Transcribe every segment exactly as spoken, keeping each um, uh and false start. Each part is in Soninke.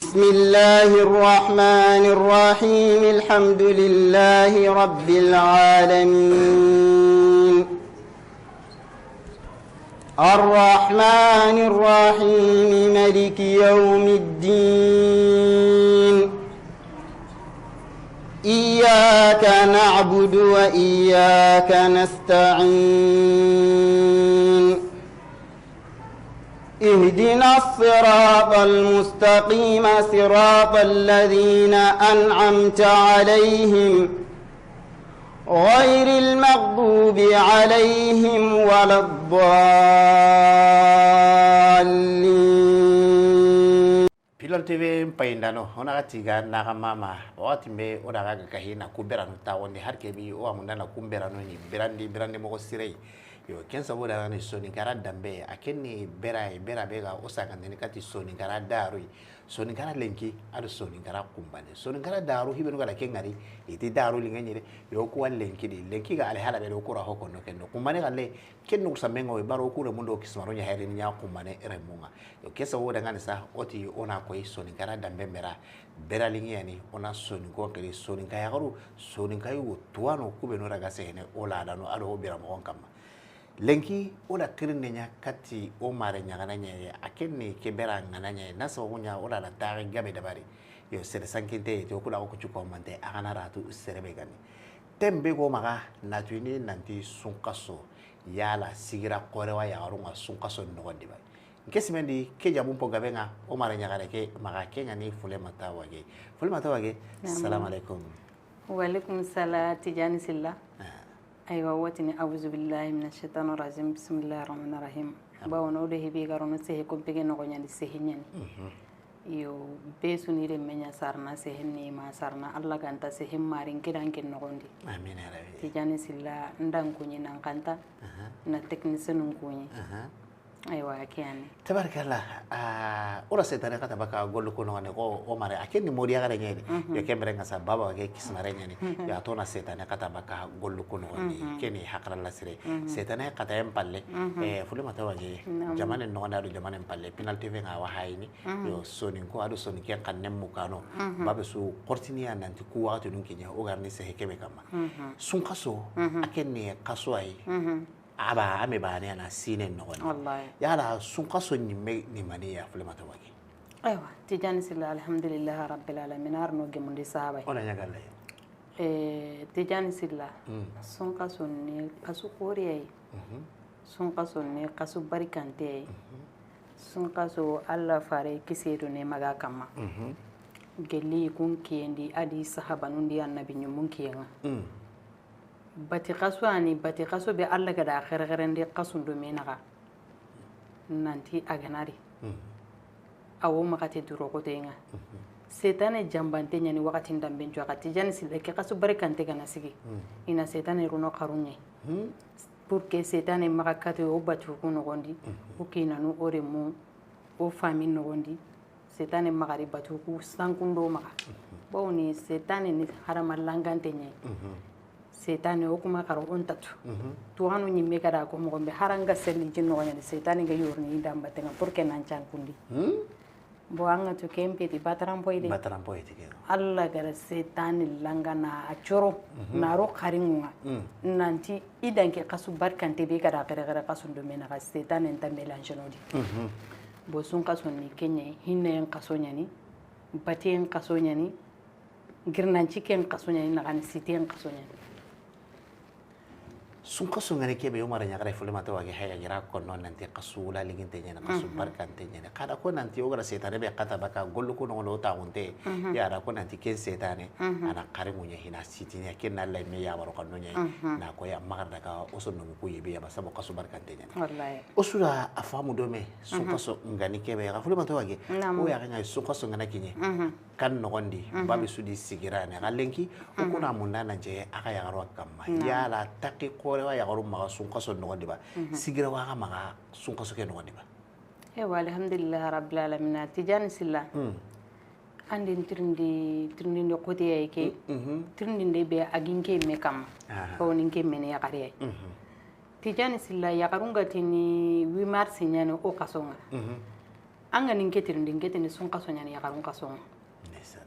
بسم الله الرحمن الرحيم. الحمد لله رب العالمين. الرحمن الرحيم. ملك يوم الدين. إياك نعبد وإياك نستعين. اهدنا الصراط المستقيم، صراط الذين أنعمت عليهم، غير المغضوب عليهم ولا الضالين. Pilal T V n payindano, o na ga tiga na ga mama, wakati be o da ga ga hina ku beranu tawondi har ke bi o amunda na ku beranu ni berandi, berandi mogo sirei. Yo, ken sabo da ni Soninkara dambe, a ken ni bera, bera be ga o sagandini kati Soninkara daru. Soninkara lenki, a do Soninkara kumbane. Soninkara daru, hibe no ga da ken ngari, iti daru linga nyire, yo kuwa lenki di, lenki ga ale hala be do kura hoko no ken no. Kumbane ga le, ken no samengo e baro kure mundo kismaro nya hayri nya kumbane ere munga. Yo kesa wo dangani sa, oti o na koy Soninkara dambe mera, bera lingi yani, o na Soninko kiri, Soninka yagaru, Soninka yugo, tuwano kube no daga sehene, o la dano, a do o bera mogon kamma. Lenki, o da kirinde ɲa kati o mare ɲagana ɲa ye, a ken ni ke bera ŋana ɲa ye, na sababu ɲa o da da taxe gabe dabari. Yo, sere sankinte ye, to kula ko kucu ko mante, a gana ratu sere be gani. Tembe go maga, na tuyini nanti sunkaso, yala sigira kore wa yaxarunga sunkaso nogondi ba. Nke simendi, ke jamu po gabe ŋa, o mare ɲagare ke, maga ke ŋa ni Fulemata Wage. Fulemata Wage, salam alaikum. Wa alaikum salam, Tijani Silla. Ah. Aywa, watini, auzu billahi mina shaitani rajim, bismillahi rahmani rahim. Bawo no de hebi garono sehe ko pege no ɲani sehe ɲani. Mhm. Yo, be suni de menya sarna sehe ni ma sarna, Allah ganta sehe marin kidan ken nogondi. Amin ya rabbi. Tijani Silla ndan kunyi nan kanta, aha, na technicienun kunyi. Aha. Aywa, ke yani. Tabarakallah. Ah, o ra setane kata baka gollu ko no ne ko o mare, a ken ni modi yagare ɲani. Mhm. Yo ken bere ŋa sa baba ke kismare ɲani. Mhm. Ya to na setane kata baka gollu ko no ni. Mhm. Ken ni hakra la sire. Mhm. Setane kata en palle. Mhm. Eh, Fulemata Wage. Naam. Jamane no na do jamane palle. Pinal T V ŋa wa hayini. Mhm. Yo Soninko a do Soninke kan ne mukano. Mhm. Babe su kortiniya nanti ku wakati nun kinya o garni sehe kebe kamma. Mhm. Sunkaso, mhm, a ken ni kaso ay. Mhm. Aba, a me bane a na sine nogondi. Wallahi. Yala sunkaso ɲimme ni mani ya Fulemata Wage? Aywa, Tijani Silla, alhamdulillahi rabbil alamin, ar no gemundi sahaba. O na ɲaga lay. Eh, Tijani Silla, mm, sunkaso ni kasu koriye. Mhm. Sunkaso ni kasu barikante. Mhm. Sunkaso Allah fare kise do ne maga kamma. Mhm. Gelli kun kiyendi a di sahabanun di annabi ɲumun kiyenga. Mm. Bati xaso ani, bati xaso be Allah ga da xerexerendi xasun do me naxa. Nanti a ga na ri. Mhm. A wo maxate duro xote ŋa. Mhm. Setane jambante ɲani waxati ndamben cuwa xa Tijani Silla ke xasu barikante ga na sigi. Mhm. I na setane runo xarunŋe. Mhm. Pour que setane maxa kate o batu ku nogondi. Mhm. O kinanu o remu o fami nogondi. Setane maxari batu ku sankundo maxa. Mhm. Bawni setane ni harama langante ɲe. Mhm. Setane o kuma xaro o ntatu. Mhm. Tuwano ɲimme ga da ko moxo be haranga selli jin noxo ɲani setane ga yorni inda mbatenga pour que nan cankundi. Hmm? Bo anga to kempe di batarampoy de. Batarampoy ti ke. Allah gara setane langana a coro. Mhm. Na ro xarinŋa. Hmm. Nanti i danke xasu barkante be ga da xerexere xasu ndo me naxa setane nta mélange no di. Mhm. Bo sun xaso ni kenɲe, hinne en xaso ɲani, bate en xaso ɲani, girnanci ken xaso ɲani, naxani site en xaso ɲani. Sun xaso ŋani kebe, o mara ɲaxare Fulemata Wage haya gira konno nanti xasu wula liginte ɲani, xasu, mhm, barkante ɲani. Xada ko nanti o gara setane be xata baka gollu ko noxo no taxunte. Mhm. Ya da ko nanti ken setane, mhm, a na xari muɲe hina sitini, ken na lay me ya baro xanno ɲe. Mhm. Na ko ya magar daga o sonno ku yebe ya ba sabo xasu barkante ɲani. Wallahi. O sura a famu do me, mhm, sun xaso ŋani kebe, ya Fulemata Wage. Naam. O ya ŋa sun xaso ŋana kiɲe. Mhm. Kan nogondi, mhm, babe su di sigira ne. Xa lenki, o, mhm, kuna munda nan ce a ga yaxaru kamma. Naam. Yala taqi kore wa yaxaru maxa sun xaso nogondi ba. Mhm. Sigira wa ga maxa sun xaso ke nogondi ba. Ewa, alhamdulillahi rabbil alamin. Tijani Silla. Mm. Andi tirindi, tirindi ndi xote ya ke. Mm, mhm. Tirindi ndi be a ginke me kamma. Aha. Ko ni ke me ne yaxare ya. Mhm. Tijani Silla yaxarunga tini huit mars ɲani o xaso ŋa. Mhm. An ga ni n ke tirindi, n ke tini sunxaso ɲa ni yaxarun xaso ŋa. Ndeysaan.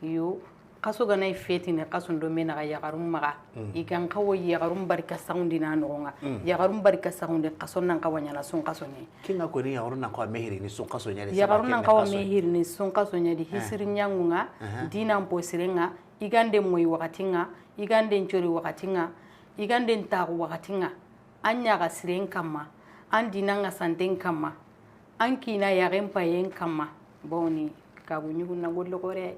Yo, xaso ga na i fetini xaso ndo me naxa yaxarun maxa. I ga n xawa yaxarun barika saxundi na noxo ŋa. Yaxarun barika saxundi xaso nan xawa ɲaana sunxaso ɲa. Ke ŋa ko ni yaxarun nan xawa me hirini sunxaso ɲa di. Yaxarun nan xawa me hirini sunxaso ɲa di, hisiri ɲaŋu ŋa, dinan po sire ŋa, i ga nde moyi waxati ŋa, i ga nde n cori waxati ŋa, i ga nde n taxu waxati ŋa. An ɲaxa siren kamma, an dinan ŋa santen kamma, an kiina yaxen payen kamma. Bawoni kabu ɲugun na golle xore.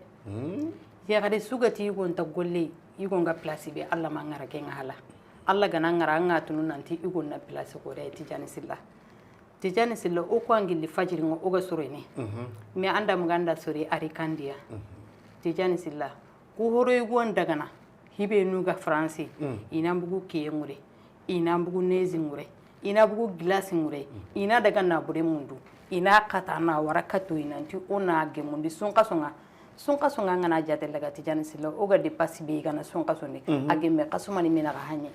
Yaxare su ga ti yugo nta golle, yugo nga place be Alla ma ŋara ke ŋa hala. Alla ga na ŋara an ŋa tunu nanti yugo na place xore. Tijani Silla, Tijani Silla, o ko an gilli fajiri ŋa o ga sorene. Mais an da muga an da sori a ri kandiya. Tijani Silla, ku horo yugo n dagana. Hibe nu ga France, i na mbugu kiye ŋure, i na mbugu nezi ŋure, i na mbugu glace ŋure, i na daga na bure mundu, i na kata na wara katu i nanti o na gemundi sunxaso ŋa. Sunxaso ŋa n ga na jate laga Tijani Silla, o ga dépasse be i ga na sunxaso ndi, a gemme xaso mani me naxa haɲe.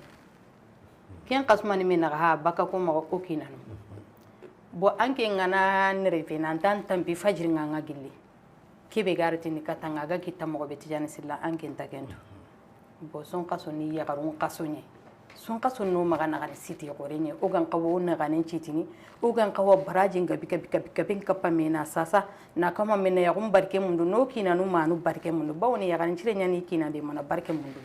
Ken xaso mani me naxa ha baka ko maxa o kiinanu. Bon, an ke n ga na nere fe nan tan tampi fajiri ŋa n ga gilli. Kebe ga ri tini kata ŋa ga kita moxo be Tijani Silla, an ke nta ken tu. Bon, sunxaso ni yaxarun xaso ɲa. Sunxaso no maxa naxani siti xore ɲa. O ga n xawa o naxanen citini. O ga n xawa baraji n gabi gabi gabi gabi n kappa me na sasa. Na kama me na yaxun barike mundu. No kiinanu manu barike mundu. Bawoni yaxarin cire ɲa ni kiina de mana barike mundu.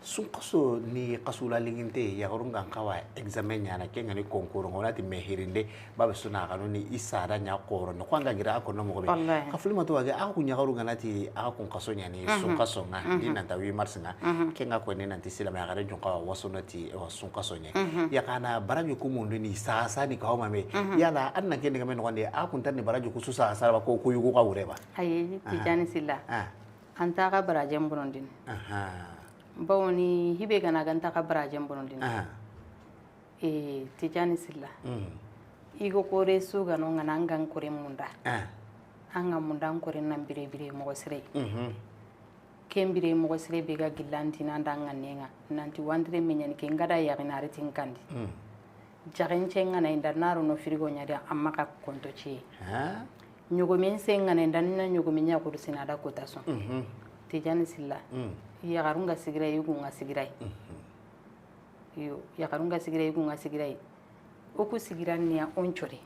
Sunxaso ni xasu la linginte, yaxarun ga n xawa examen ɲaana, ke ŋa ni concours ŋa, o na ti me hirinde, babe suna xanu ni i sada ɲa xoro ni, ko an ga gira a ko no moxo be. Wallahi. Xa Fulemata Wage, a ku ɲaxaru ga na ti a kun xaso ɲa ni sunxaso ŋa, di nan ta huit mars ŋa, ke ŋa ko ni nanti silama yaxare jun xawa waso na ti, wa sunxaso ɲa. Yaxana baraji ku mundu ni sasa ni kawo ma me. Yala an na ke ni ga me noxonde, a kun tan ni baraji ku su sasa ba ko ku yugu xa wure ba. Ayi, Tijani Silla. An ta xa barajen bonondini. Bawoni hibe ga na ga n ta xa barajen bonondini. Eh, Tijani Silla. I go kore su ga no n ga na n ga n kore munda. An ga munda n kore nan bire bire moxo sire. Ken bire moxo sire be ga gillantina n da n ga ne ŋa. Nanti wantire me ɲani ke n ga da yaxi na ri tin kandi. Jaxence n ga na i n da na ro no frigo ɲa di a maxa konto ci. Ɲogomen se n ga na i n da na ɲogomen ɲa kudu sina da kota son. Tijani Silla. Yaxarun ga sigira, yugun ga sigira. Yo, yaxarun ga sigira, yugun ga sigira. O ku sigira ni ya o n cori.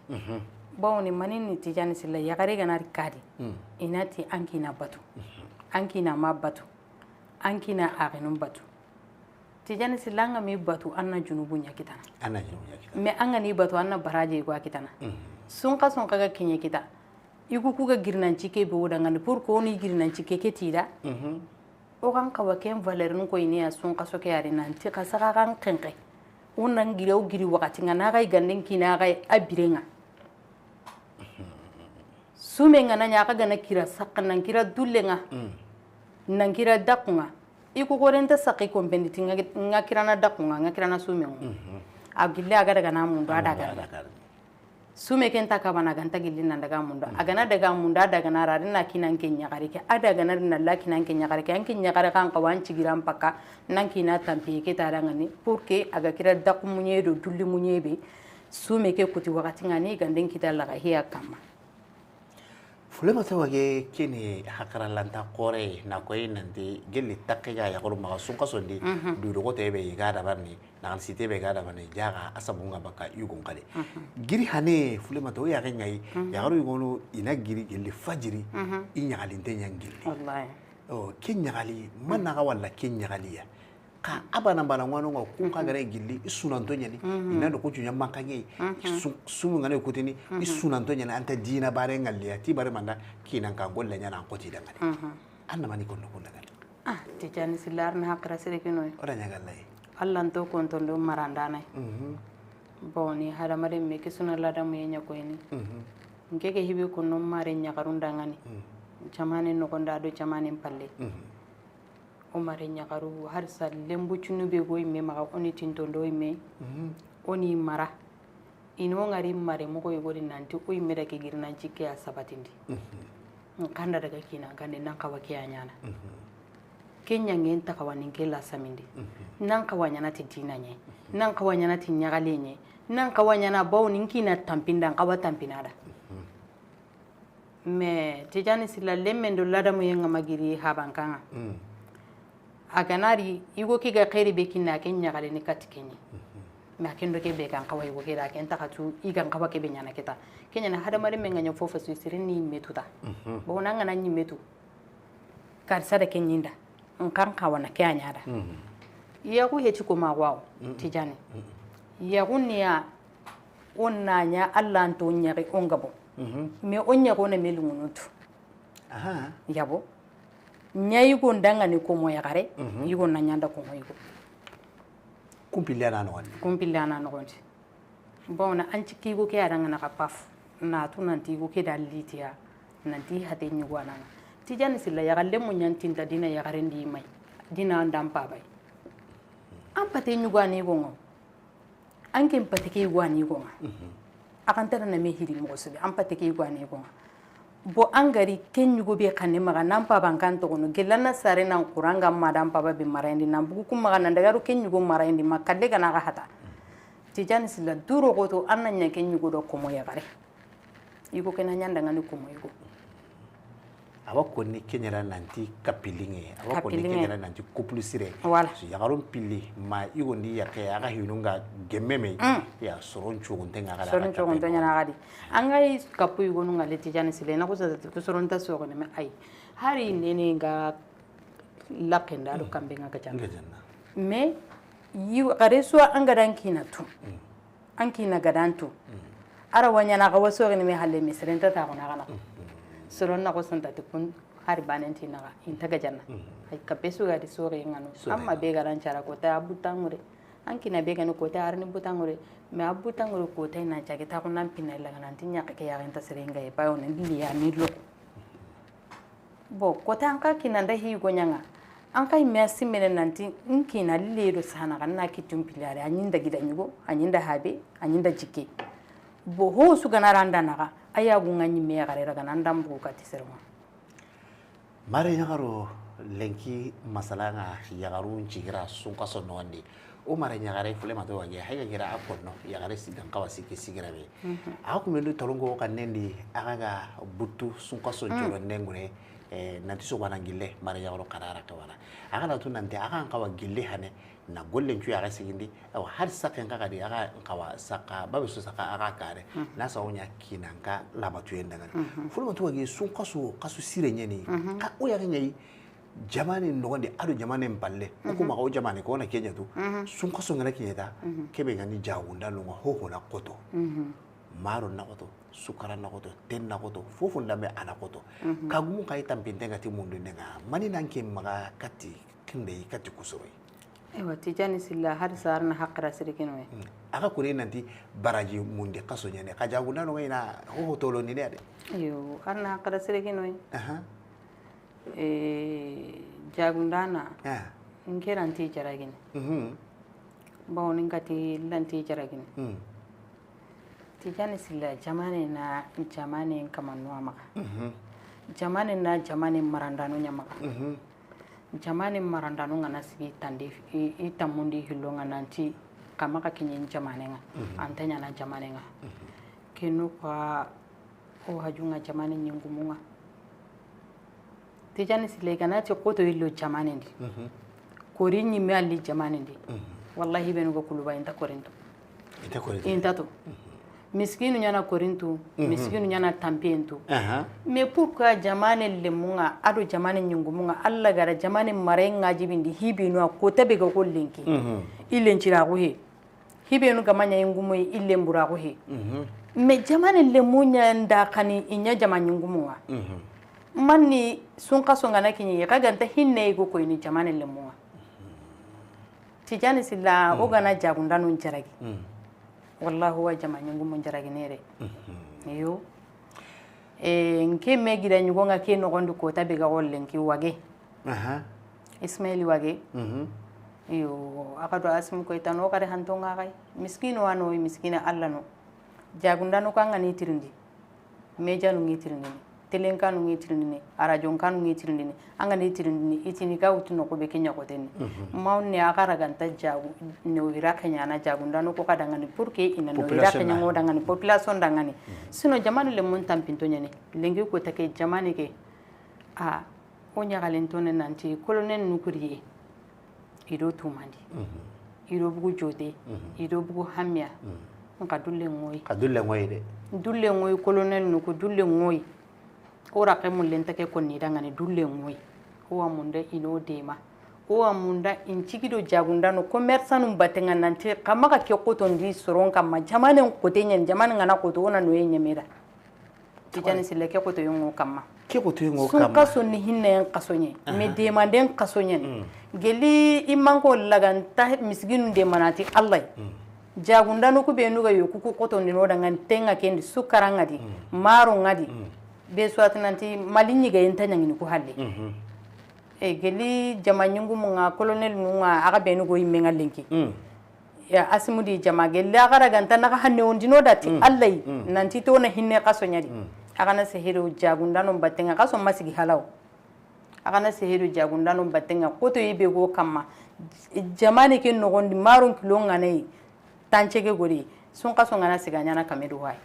Bawoni mani ni Tijani Silla, yaxare ga na ri kadi. I na ti an kiina batu. An kiina ma batu. An kiina axinun batu. Tijani Silla, an ga mi batu, an na junubu ɲa kitana. An na junubu ɲa kitana. Mais an ga ni batu, an na baraje go kitana. Sunxaso n xa ga kiɲe kita. I ku ku ga girinanci ke be o dangani, pour que o ni girinanci ke ke ti da. O ga n xawa ken valeur n ko i ni ya sunxaso ke a ri nanti xa saxa xa n xenxe. O na n giri, o giri waxati ŋa na xa i ganden kiina xa a bire ŋa. Sume n ga na ɲa xa ga na kira saxa nan kira dulle ŋa. Nan kira daxu ŋa. I ku gore nta saxi kompendi ti n ga kira na daxu ŋa, n ga kira na sume ŋa. A gille a ga daga na mundu a daga. Sume ke nta kabana ga nta gilli nan daga mundu. A ga na daga mundu, a daga na ra, a ri na kiinan ke ɲaxare ke. A daga na ri na la kiinan ke ɲaxare ke. An ke ɲaxare xa n xawa an cigiran pakka, nan kiina tampiye ke ta dangani. Pour que a ga kira daxu muɲe do dulli muɲe be. Sume ke kuti waxati ŋa ni ganden kita laxa hiya kamma. Fulemata Wage, ke ni hakaralanta xore na koyi nanti gelli takke ga yaxaru maxa sunxaso ndi, dudoxote be i ga dabarni, naxan site be ga dabarni, jaxa a sabu ŋa baka yugun xade. Giri hane Fulemata, o yaxe ŋa yi, yaxaru yugonu i na giri gelli fajiri, i ɲaxalinte ɲa gelli. Wallahi. Ke ɲaxali, ma naxa walla ke ɲaxali ya? Xa a bana bana ŋa no ŋa kun xa gare gilli, i sunanto ɲani, i na do ku cu ɲa manka ɲe, sumu ŋa ne kutini, i sunanto ɲani, an ta dina bare ŋalliya, ti bare manda, kiinan ka golle ɲana an xoti dangani. An na mani konno kun dangani. Ah, Tijani Silla, ar na haqira sere kinoy. O da ɲa gallayi. Alla nto kontondo marandana. Bawoni hadamaren me ke suna ladamu ye ɲa koyini. N ke ke hibe konno mare ɲaxarun dangani. Jamane noxonda do jamane palle. O mare ɲaxaru, harisa lenbu cunu be go yimme maxa, o ni tintondo yimme, o ni mara. I no ŋari mare moxo yogo di nanti o yimme da ke girinan cikke a sabatindi. N kanda daga kiina, n kande nan xawa ke a ɲana. Ke ɲangen ta xawa nin ke la samindi. Nan xawa ɲana ti dina ɲe. Nan xawa ɲana ti ɲaxale ɲe. Nan xawa ɲana bawo nin kiina tampinda, n xawa tampinada. Mais Tijani Silla, lemmen do ladamu ye ŋa ma giri habankaŋa. Mm. A ga na ri, yigo ke ga xeeri be kinna, a ke ɲaxaleni kati ke ɲi. Mhm. Mais a ken do ke be ga n xawa yigo ke da, a ken taxatu, i ga n xawa ke be ɲaana ke ta. Ke ɲaana hadamarenme ŋa ɲa fofo su, siri ni yimme tu ta. Mhm. Bon, na ŋa na ɲimme tu. Karisa da ke ɲi n da. N xa n xawa na ke a ɲa da. Mhm. Yaxu heti ko ma wawo, mhm, Tijani. Mhm. Yaxu ni ya, o na ɲa Alla n to ɲaxi o n gabo. Mhm. Mais o ɲaxo na me lungunu tu. Aha. Yabo. Ɲa yigo n da ŋa ni komo yaxare, mhm, yigo na ɲa n da komo yigo. Kumpille a na noxondi. Kumpille a na noxondi. Bon, na an ci kigo ke a da ŋa na xa paf. Na tu nanti yigo ke da litiya. Nanti hate ɲugo a na ŋa. Tijani Silla, yaxalle mu ɲa n tinta dina yaxaren di may. Dina an da n pabay. An pate ɲugo a ni yigo ŋa. An ke n pate ke yigo a ni yigo ŋa. Mhm. A xa n tara na me hiri moxo su be, an pate ke yigo a ni yigo ŋa. Bon, an ga ri ke ɲugo be xanne maxa, na n paban kan toxono, gella na sare na n xura ŋa ma da n paba be marayindi, na n bugu ku maxa na n daga ro ke ɲugo marayindi, ma kalle ga na xa hata. Tijani Silla, duro xoto, an na ɲa ke ɲugo do komo yaxare. Yigo ke na ɲa n da ŋa ni komo yigo. Awa konni ke ɲa ra nanti kapiliŋe, awa konni ke ɲa ra nanti couple sire. Voilà. Su yaxarun pilli, ma yigo ndi yaxe, a ga hinu ŋa gemme me, mm, ya soron cogunte ŋa ga da. Soron cogunte ɲa na ga di. An ga yi kapu yigonu ŋa le Tijani Silla, na ko sa ko soron ta soxo ne me ay. Hari nene ŋa laxe n da do, mm, kambe ŋa ga janna. Ŋa janna. Mais yi xare su an ga da n kina tu. Mm. An kina ga da n tu. Mm. A ra wa ɲaana xa wa soxini me halle me sere nta taxu na xa na. Mm. Soron na ko santa ti kun hari banen ti na xa i nta ga janna. Mm. Ay kape su ga di soxe ŋa no. Soxe. Amma be ga da n cara kota a butanŋure. An kina be ga ni kota a ri ni butanŋure. Mais a butanŋure kota i na n cage taxu na n pina illa ga na n ti ɲaxe ke yaxen ta sere ŋa ye bayo ne ndi ya mi lo. Bon, kota an xa kina n da higo ɲa ŋa. An xa yimme a simmene nanti n kina le do sana xa na kitu n pilare, a ɲi n da gida ɲugo, a ɲi n da habe, a ɲi n da jikke. Bon, ho su ga na ra n da na xa, a yagu ŋa ɲimme yaxare ra ga na n da n bugu kati sere ŋa. Mare yaxaro lenki masala ŋa yaxarun cigira sunkaso noxondi. O mara ɲaxare fule ma to wage, hay ga gira a konno, yaxare sigan xawa sikki sigira be. Mhm. A xa kumendu tolongo xa nendi, a xa ga buttu sunkaso, mm, joro nengure, eh, nanti so wana gille, mara yaxaro xarara ke wala. A xa na tu nanti, a xa n xawa gille hane, na gollen cu ya ga sigindi, awa, har sakken xa ga di, a xa n xawa sakka, babe so sakka, a xa kare, mhm, na sa o ɲa kinan ka labatu yen dangani. Mhm. Fule ma to wage, sunkaso, kasu sire ɲeni, mhm, ka o ya ga ɲayi, Jamaane noxondi, a do jamaane n palle. Mhm. O ku maxa o jamaane ko na ke ɲa tu. Mhm. Sunkaso ŋa na ke ɲa ta, mhm, ke be ga ni jaagundanu ŋa, hoho na xoto. Mhm. Maro na xoto, sukara na xoto, ten na xoto, fofo n da me a na xoto. Mhm. Ka gumu xa i tampinte ŋa ti mundu nde ŋa, mani na n ke maxa kati kinde yi kati kusoro yi. Ewa, Tijani Silla, hari sa a ra na haqira sirikino yi. Mm. A xa kure nanti baraji mundi xaso ɲaane, xa jaagundanu ŋa i na hoho tolondini a de. Iyo, a ra na haqira sirikino yi. Aha. Eh, jaagundana, ah, n ke ra nti jaragini. Mhm. Bawo ni n ga ti la nti jaragini. Mm. Tijani Silla, jamaane na, jamaane n kamanno a maxa. Mhm. Jamaane na, jamaane marandanu ɲa maxa. Mhm. Jamaane marandanu ŋa na sigi tandi, i, i tammundi hillo ŋa nanti xa maxa kiɲe jamaane ŋa. Mhm. A nta ɲaana jamaane ŋa. Mhm. Kenu xa O haju ŋa jamaane ɲingumu ŋa. Tijani Silla, i ga na ti xoto yillo jamaanen di. Mhm. Kori ɲimme a li jamaanen di. Mhm. Wallahi, benu ga kuluba, i nta korintu. I nta korintu. I nta tu. Mhm. Miskinu ɲaana korintu, mhm, miskinu ɲaana tampiyentu. Aha. Mais pourquoi jamaane lemu ŋa, a do jamaane ɲingumu ŋa, Alla ga ra jamaane mare ŋa jibindi, hibinu a kota be ga ko lenki. Mhm. I lenciraxu he. Hibenu ga ma ɲa i ngumu yi, i lenburaxu he. Mhm. Mais jamaane lemu ɲa nda xani i ɲa jama ɲingumu ŋa. Mhm. Manni sunkaso ŋa na kiɲi, i xa ga nta hinne i go koyini jamaane lemu ŋa. Tijani Silla, mhm, o ga na jaagundanu jaragi. Mhm. Wallahu wa jama ɲingumu jaragi nere. Mhm. Iyo. E, n ke me gida ɲugo ŋa ke noxondi kota be ga xo lenki Wage. Aha. Ismail Wage. Mhm. Iyo, a xa do Asim Koyta no, o xa ri hanto ŋa xay. Miskinu wa no, miskina Alla no. Jaagundanu ka ŋa ni tirindi. Me janu ŋi tirindini. Telen kanu ŋi tirindini, arajon kanu ŋi tirindini, an ga ni tirindini, i tini ga wutu noxu be ke ɲa xoten ni. Mawun ne a ga ra ga nta jagu, ne o i ra ke ɲaana jagundaano ko xa dangani pour que i na no i ra ke ɲa ŋo dangani, population dangani. Sinon, jamaanu lemun tanpinto ɲaani, lenki ko ta ke jamaane ke, a, o ɲaxalento ne nanti, colonel Nukuriye. I do Tumandi. I do bugu Jote. I do bugu Hamiya. Nxa dulle ŋoyi. Xa dulle ŋoyi de. Dulle ŋoyi, colonel nu ko dulle ŋoyi. O raqe mullen ta ke konni dangani dulle ŋoyi. O wa munda i no dema. O wa munda in cigi do jagundaano commerçant nu batten ŋa nanti xa maxa ke xotondi soron kamma. Jamaanen xote ɲaani, jamaanen ga na xoto, o na noye ɲeme da. Tijani Silla, ke xotoyen ŋo kamma. Ke xotoyen ŋo kamma. Sunxaso ni hinneyen xaso ɲa ni. Mais demanden xaso ɲa ni. Geli i manko laganta misiginu de manati Allah. Jagundaano ku be nu ga yo ku ku xotondi no dangani tenŋa kendi, sukara ŋa di, maro ŋa di. Be suwati nanti Mali ɲigayen ta ɲaŋini ku halle. E geli jama ɲingumu ŋa, colonel nu ŋa, a ga be nu go yimme ŋa lenki. Ya, Asimu di jama gelle a ga ra ga nta naxa hanne wondi no da ti Allah yi, nanti to na hinne xaso ɲa di. A ga na sehe do jagundaano batten ŋa, xaso ma sigi halaw. A ga na sehe do jagundaano batten ŋa, xotoye be go kamma. Jamaane ke noxondi, maron kilo ŋa na yi, tancege gori, sunxaso ŋa na siga ɲaana kame do wayi.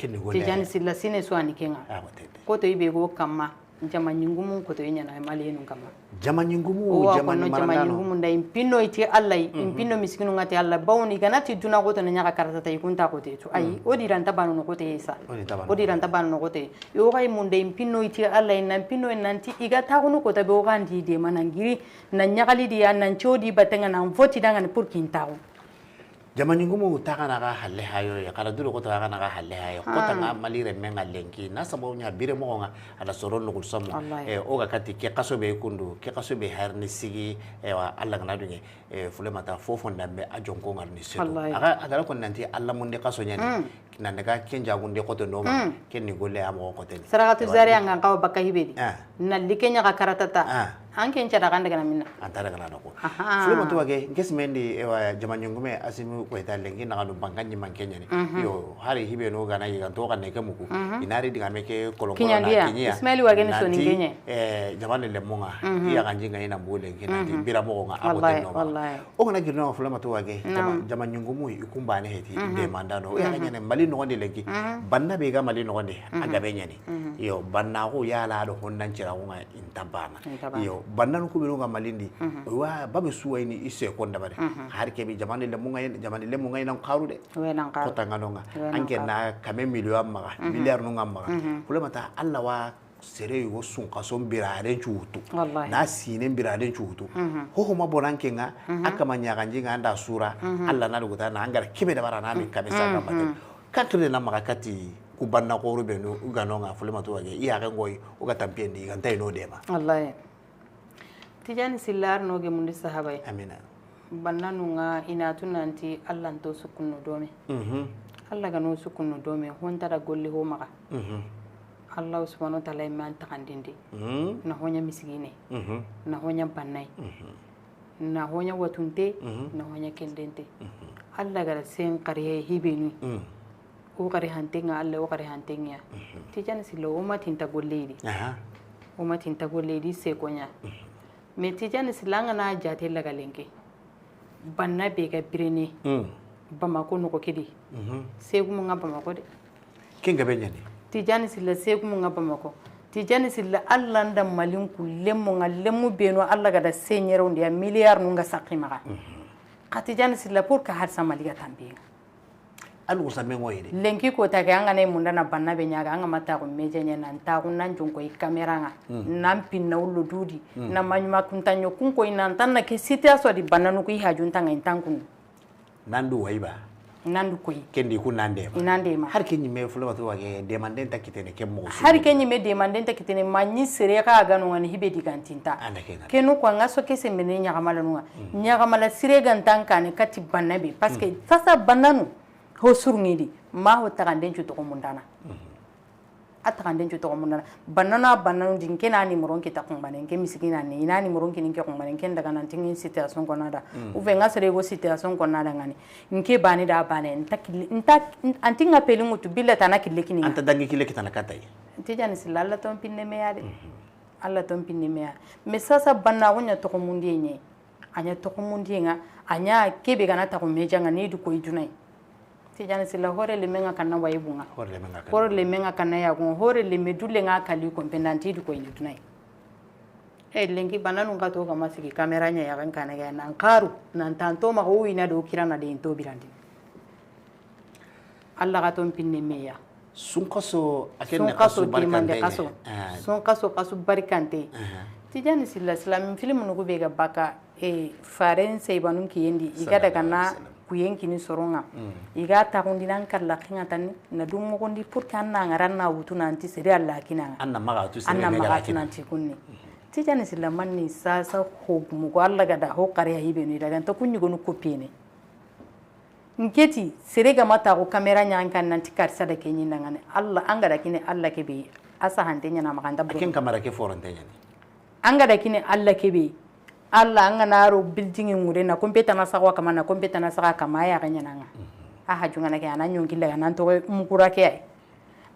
Tijani Silla, sine su a ni ke ŋa. Xotoye be go kamma. Jama ɲingumun xotoye ɲaana Maliyenu kamma. Jama ɲingumu, o wa jama kono jama ɲingumu nda in pinno i ti Allah yi, in pinno misikinu ŋa ti Allah. Bawoni i ga na ti duna xoto na ɲaxa karata ta, i kun ta xote tu. Ayi, o di ra nta banu no xote sa. O di ra nta banu no xote. I o ga i munda in pinno i ti Allah yi, nan pinno nanti i ga ta xono kota be o ga ndi de mana ngiri, na ɲaxali di ya, nan codi batten ŋa, nan voti dangani pour kin taxu. Jama ɲingumu ta xa na ga halle hayo ye, xara duro xoto xa na ga halle hayo. Xota ŋa Mali renme ŋa lenki, na sababu ɲa bire moxo ŋa, a da soro noxu samu. E, o ga kati ke xaso be kundu, ke xaso be har ni sigi, e, wa Allah ga na dunge, e, Fulemata fofo ndambe a jonko ŋa ni setu. A ga, a ga ra ko nanti Allah munde xaso ɲa ni. Nan daga ken jagunde xoto no ma, ken ni golle a moxo xote ni. Sarakatu zariya ŋa n xawa bakka hibe di. Na like ɲaxa karata ta. An ken ca daga n daga na minna. An ta daga na ko. Fulemata Wage, n ke simendi, e wa jama ɲingume Asimu Goyita lenki na ga no banka ɲi man ke ɲa ni. Yo, hari hibe no ga na yiga to ga ne ke muku. I na ri diga me ke kolon kiɲa na kiɲa. Ismail Wage ni soni ke ɲa. E, jama ne lemun ŋa. I ya ga njinga i na mbu lenki nanti bire moxo ŋa a xote no ma. O ga na giri no Fulemata Wage, jama, jama ɲingumu i kun bane heti, demandaano. O ya ga ɲaana Mali noxondi lenki. Banna be ga Mali noxondi, a gabe ɲa ni. Yo, banna ko yala do honnan cira ko ŋa i nta bana. Yo, banna ku be no ga Mali ndi. O wa babe suwayini i se ko ndabare. Har ke be jamaane lemun ŋa, jamaane lemun ŋa i nan xaru de. Xota ŋa no ŋa. An ke na kame million maxa, milliard nu ŋa maxa. Fulemata Allah wa sere yogo sunxaso n biraren cu wutu. Na sinen biraren cu wutu. Hoho ma bonan ke ŋa, a kama ɲaxanji ŋa an da sura, Allah na duguta na an ga ra kebe dabara na min kame sa ga mate. Kankirde na maxa kati ku banna xoro be no ga no ŋa Fulemata Wage, i ya ga ngoyi, o ga tampiyendi, i ga nta i no dema. Wallahi. Tijani Silla, ar no gemundi sahaba yi. Amina. Bannanu ŋa i na tu nanti Allah nto sukunno dome. Allah ga no sukunno dome, ho nta da golli ho maxa. Allah subhanahu wa ta'ala i ma an taxandindi. Na ho ɲa misigine. Na ho ɲa bannay. Na ho ɲa watunte. Na ho ɲa kendente. Allah ga ra sen xarihe hibenu. O xari hanten ŋa Allah, o xari hanten ŋa. Tijani Silla, o ma tinta golle di. O ma tinta golle di, se ko ɲa. Mais Tijani Silla, an ga na jate laga lenki, banna be ga birene Bamako noxo ke di. Segumu ŋa Bamako de. Ken gabe ɲa ni. Tijani Silla, segumu ŋa Bamako. Tijani Silla, Allah nda Malin ku lemu ŋa, lemu be no Allah ga da senyero ndi ya milliard nu ŋa saqi maxa. Xa Tijani Silla, pour que harsa Mali ga tambi ŋa. An ko same ŋoyi de. Lenki ko ta ke, an ga na i munda na banna be ɲaga, an ga ma taxu media ɲa, nan taxu nan jonko i caméra ŋa, nan pinna wullo dudi, na maɲuma kunta ɲo kun ko i nan tan na ke situation di bannanu ku i hajun tanga in tankun. Nan du wayi ba. Nan du koyi. Kendi ku nan dema. I nan dema. Har ke ɲimme Fulemata Wage demanden ta kitene ke moxo su. Har ke ɲimme demanden ta kitene ma ɲi sere xa ga no ŋa ni hibe digantinta. Anda ke ŋa. Kenu ko ŋa so ke sembene ɲaxamalanu ŋa. Ɲaxamala sire ga nta n kane kati banna be. Parce que sasa bannanu ho surŋi di, ma ho taxanden cu toxo mundana. A taxanden cu toxo mundana. Bannanu, a bannanu di, n ke na numéro n kita xunbane, n ke misigina ni, i na numéro n kini n ke xunbane, n ke n daga nanti ŋi situation kona da. Ou bien ŋa sere go situation kona da ŋa ni. N ke bane da bane, n ta kille, n ta, an ti ŋa peli ŋutu, billa tana kille kini ŋa. An ta dangi kille kitana katay. Tijani Silla, Alla ton pinne meya de. Alla ton pinne meya. Mais sasa bannaxu ɲa toxo mundiye ɲa. A ɲa toxo mundiye ŋa, a ɲa kebe gana taxu meja ŋa ni du koy dunay. Tijani Silla, hore le menga kanna wayi bunga. Hore le menga kanna wayi bunga. Hore le me dulle ŋa kali ko pendanti du koy dunay. E lenki bananu ŋa to ga ma sigi kamera ɲa ya gan kana ga nan karu, nan tanto ma o ina do kirana de into birandi. Alla ga ton pinne meya. Sunkaso, a ken ne Sunkaso kasu barikante. Demande kaso. Ah. Sunkaso kasu barikante. Aha. Tijani Silla, Islam film nugu be ga baka, e, faren seybanun kiyendi, i ga daga na kuyen kini soronga. Mm. I ga taxundi nan kalla kinga tani, na dum mogondi pour que an na ngara na wutu nanti sere Alla kinanga. An na maga tu sere Alla ne maga ga tu kinanga. Nanti kunni. Tijani Silla, manni sasa ho gumu ko Alla ga da ho kare ya hibe ni daga nta kunni gonu kopine. Nketi, sere ga ma taxu kamera ɲa an kan nanti karisa da ke ɲi nangane. Alla, an ga da kini Alla kebe, a sahante ɲana maxa nta. A ken buru kamera ke foronte ɲani. An ga da kini Alla kebe, Alla an ga na ro building ŋure na compétence saxo kama, na compétence saxa kama ya ga ɲana nga. Mhm. A haju ngana ke a na ɲonki laga nan toxo mukura ke ay.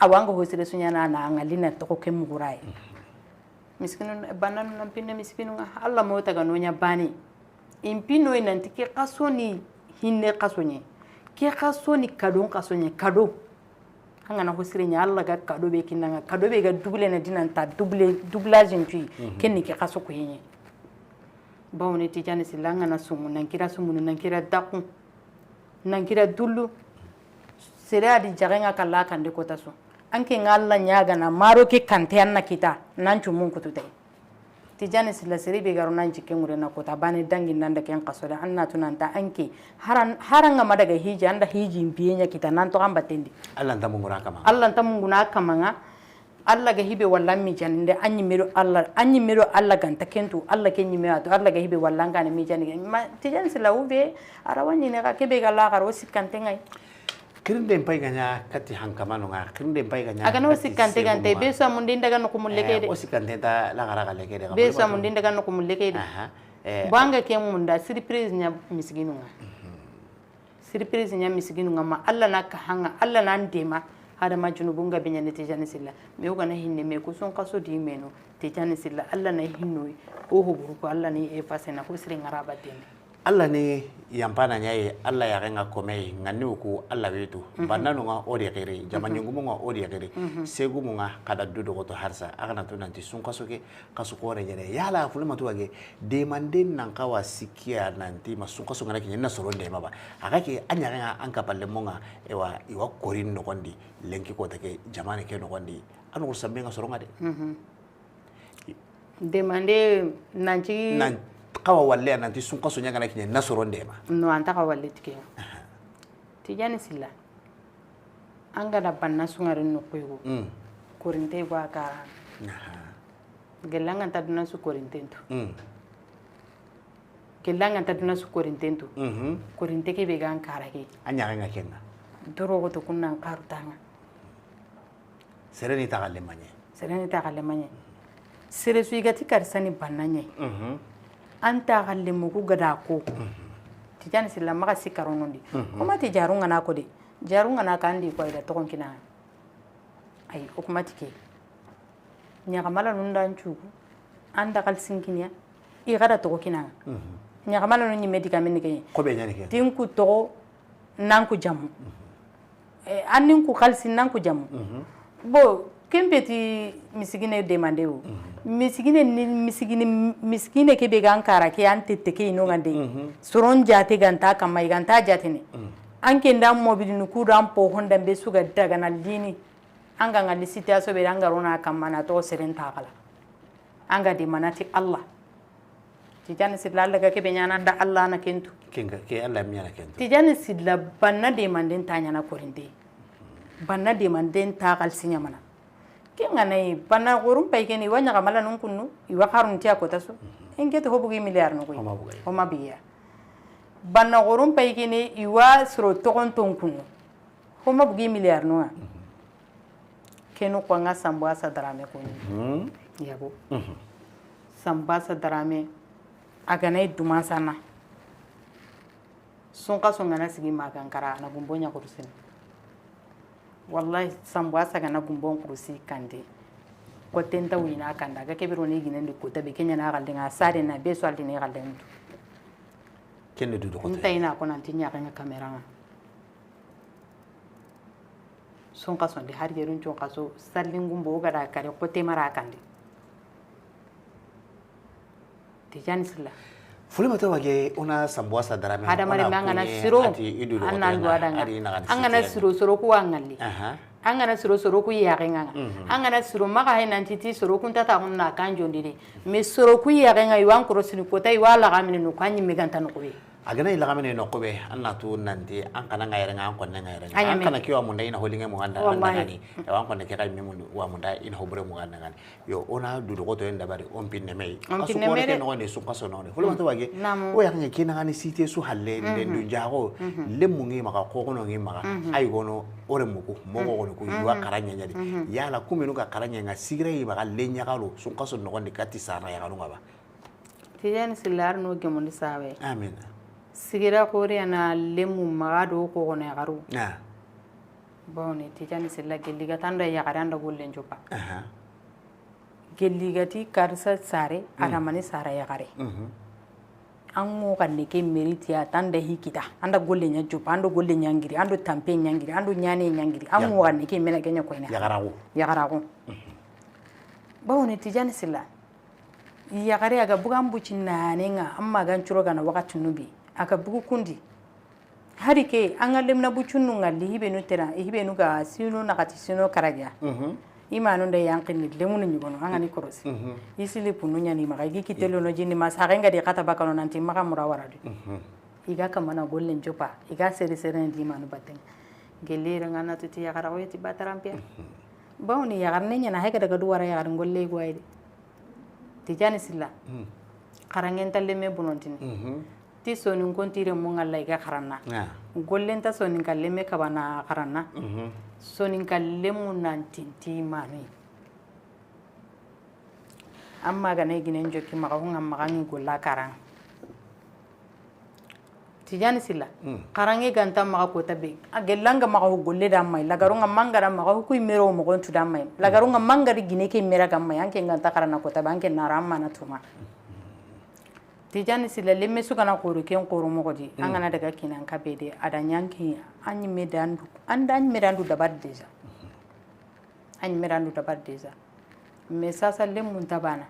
Awa an ga ho sere su ɲana na an ga lina toxo ke mukura ay. Mhm. Miskinu, bannanu nan pinne miskinu ŋa, Alla mo taga no ɲa bane. In pinno i nanti ke kaso ni hinne kaso ɲe. Ke kaso ni kadon kaso ɲe, kado. An ga na ho sire ɲa, Alla ga kado be kinanga, kado be ga double na dinanta, double, doublage ntuyi. Mhm. Ken ni ke kaso ko ɲe. Bawoni Tijani Silla, an ga na sumu, nan kira sumu, nan kira daku. Nan kira dullu, sere a di jaxe ŋa kalla kande kota su. An ke ŋa Alla ɲaga na maro ke kante an na kita, nan cumun kutu tay. Tijani Silla, sere be garo nan jikke ŋure na kota, bane dangi nan da ken kaso da, an na tunanta an ke, haran, haranga ma daga hiji, an da hiji mbiye ɲa kita, nan to an batendi. Alla nta munguna kama. Alla nta munguna kama ŋa, Alla ga hibe walla mijani nde, an ɲimme do Alla, an ɲimme do Alla ganta kentu, Alla ke ɲimme ato, Alla ga hibe walla ngana mijani. Ma Tijani Silla, ube, a ra wa ɲi ne ga kebe ga la garo sikkante ŋa yi. Kirinde mpay ga ɲa kati hankamano ŋa, kirinde mpay ga ɲa. A ga na o sikkante gante, be so amundi ndaga no kumulle ke de. O sikkante ta la gara ga leke de. Be so amundi ndaga no kumulle ke de. Aha. Eh, banga ke munda surprise ɲa miskinu ŋa. Mhm. Surprise ɲa miskinu ŋa ma Alla na ka hanga, Alla na ndema, hadama junubun ga be ɲa ni Tijani Silla. Me o ga na hinne me kusun kaso di meno, Tijani Silla, Alla na hinno, o ho buru ko Alla ni effacer na ko sire ŋara batende. Alla ni yampana ɲaye, Alla ya ga ŋa komey, ŋanni o ku Alla wetu. Mhm. Bannanu ŋa o de xiri, jama ɲungumu ŋa o de xiri, segumu ŋa kada du dogoto harsa, a ga na tu nanti sunkaso ke, kasu xore yere. Yala, fulu matu wage, demande nan xawa sikkiya nanti ma sunkaso ŋana kiɲe na soro ndema ba. A ga ke, a ɲaga ŋa an ka palle mo ŋa, ewa, i wa korin noxondi, lenki kota ke, jamane ke noxondi. A noxo sambe ŋa soro ŋa de. Mhm. Demande nanti. Nan xawa walle nanti sunkaso ɲa ŋana kiɲe na soro ndema. No, an ta xawa walle tike. Aha. Tijani Silla. An ga da banna su ŋari noxu yogo. Mm. Korinte yogo a karana. Aha. Gella an ga nta duna su korinten tu. Mm. Gella an ga nta duna su korinten tu. Mhm. Korinte ke be ga an kara ke. A ɲaga ŋa ken ŋa. Dorogo to kunnan karu tanga. Sere ni taxalle maɲe. Sere ni taxalle maɲe. Sere su i ga ti karisa ni banna ɲe. Mhm. An taxalle mugu ga da ko. Mhm. Tijani Silla, maxa sikka ronondi. Mhm. Kuma ti jaru ŋana ko de. Jaru ŋana kandi ko ay da toxon kina. Ay, o kuma ti ke. Ɲaxamala nun da an cugu. An da xalsin kiniya. I ga da toxo kina. Mhm. Ɲaxamala nun ɲimme diga mini ke. Ko be ɲani ke. Tinku toxo. Nan ku jamu. Mhm. Eh, an nin ku xalisi nan ku jamu. Mhm. Bon, ken peti misigine demande o. Mhm. Misigine ni, misigine, misigine ke be ga an kara ke an tette ke ino ŋande. Mhm. Soron jate ga nta kama, i ga nta jatene. Mhm. An ke nda mobili ni ku do an po honda be su ga daga na lini. An ga ŋali situation be an ga rona kama na to seren ta kala. An ga di manati Alla. Tijani Silla, Alla ga kebe ɲana nda Alla na kentu. Kenga, ke Alla mi ɲana kentu. Tijani Silla, banna demanden ta ɲana korinde. Banna demanden ta xalsi ɲamana. Kenga nayi, banna gorum pay keni, i wa ɲaxamala nun kunnu, i wa xarun tiya kota su. Mhm. Enkete ho bugi milliard no koy. Homa bugi. Homa biya. Banna gorum pay keni, i wa soro toxon ton kunnu. Homa bugi milliard no. Mhm. Kenu ko ŋa Sambu Asa Darame ko ni. Mhm. Yabo. Mhm. Sambu Asa Darame, a ga na i duman sana. Sunkaso ŋana sigi ma ga n kara, a na gumbo ɲa kurusini. Wallahi, Sambu Asa ga na gumbo kurusi kande. Kotten ta wuyina kanda, ga kebiro ni ginen di kota be, kenya na xalden ŋa, sare na be so aldi ne xalden ŋa. Kende du doxoto. Nta ina ko nanti ɲaxen ŋa kamera ŋa. Sunxaso ndi, har yerun sunxaso, sallingumbo, o ga da kare, kote mara kandi. Tijani Silla. Fulimata Wage, o na sambuwa sa darame, hadamaren me, an ga na siro, an na duwa danga. An ga na siro, soro ku wa ŋalli. Aha. An ga na siro, soro ku yaxe ŋa ŋa. Mhm. An ga na siro, maxa hay nanti ti soro ku nta taxunu na kan jondi de. Mais soro ku yaxe ŋa, i wa n korosini kota, i wa laxamini no, ka ɲimme ganta noxo be. A ga na i laxamini noxo be, an na tu nanti, an xana ŋa yere ŋa, an xonne ŋa yere ŋa. An xana ke wa munda i na holinge mu ganda, an na ŋa ni. Wallahi. Ewa, an xonne ke xa me mundu wa munda i na hobure mu ganda ŋa ni. Yo, o na du doxoto yen dabari, o n pinne me yi. O n pinne me de. A su xore ke noxo ni, sunxaso noxo ni. Fulimata Wage. Namu. O yaxe ŋa ke na ŋa ni site su halle, mhm, nde du jaxo, mhm, lemmu ŋi maxa, xoxono ŋi maxa. Mhm. Ay gono, o re muku, moxo gono ku, mhm, i wa xaraɲe ɲa di. Mhm. Yala, kumenu ga xaraɲe ŋa, sigira yi maxa, le ɲaxalo, sunxaso noxon di, kati sarana yaxalu ŋa ba. Tijani Silla, ar no gemundi sawe. Amin. Sigira xore ya na lemmu maxa do xoxono yaxaru. Ah. Bawoni Tijani Silla, gelli ga tanda yaxare, an da gollen joppa. Aha. Gelli ga ti karsa sare, mhm, adamani sara yaxare. Mhm. An ŋo xanne ke meriti ya tanda hikita. An da golle ɲa joppa, an do golle ɲa ngiri, an do tampe ɲa ngiri, an do ɲane ɲa ngiri. An ŋo xanne ke mena ke ɲa koyna. Yaxaraxu. Yaxaraxu. Mhm. Bawoni Tijani Silla. Yaxare a ga bugan buci nane ŋa, amma gan curo gana waxati nubi. A ga bugu kundi. Hari ke, an ga lemina bucunnu ŋalli, hibenu tera, hibenu ga sino naxati sino karaja. Mhm. I manu nda yanqini lemunu ɲigono, an ga ni korosi. Mhm. I sili punu ɲani maxa, i gi kite lono jini ma, saxe nga di xata bakano nanti maxa mura waradi. Mhm. I ga kamana gollen joppa, i ga sere sere ndi manu batten. Gelli renga na tuti yaxara o yeti batarampiya. Mhm. Bawoni yaxarne ɲana, hay ga daga du wara yaxarin golle i go ayde. Tijani Silla. Mhm. Xaranŋen ta lemme bonontini. Mhm. Ti soninko nti renmu ŋalla i ga xaranna. Ah. Gollen ta soninka lemme kabana xaranna. Mhm. Soninka lemmu nan tinti mani. Amma gana i ginen jokki maxa, xunga maxa ŋi golla karan. Tijani Silla. Hmm. Xaranŋe ganta maxa kota be. A gellanga maxa ho golle da mai. Lagaru nga manga da maxa ho kuy mero moxon tu da mai. Lagaru nga manga di gine ke mera ga mai. Anke ganta xarana kota be, anke nara amma na tuma. Tijani Silla, lemme su gana xoro ken xoro moxo di. Hmm. An gana daga kinan kabe de. A da ɲanki, an ɲimme dandu. An da an ɲimme dandu dabar déjà. A ɲimme dandu dabar déjà. Mais sasa lemmun ta bana.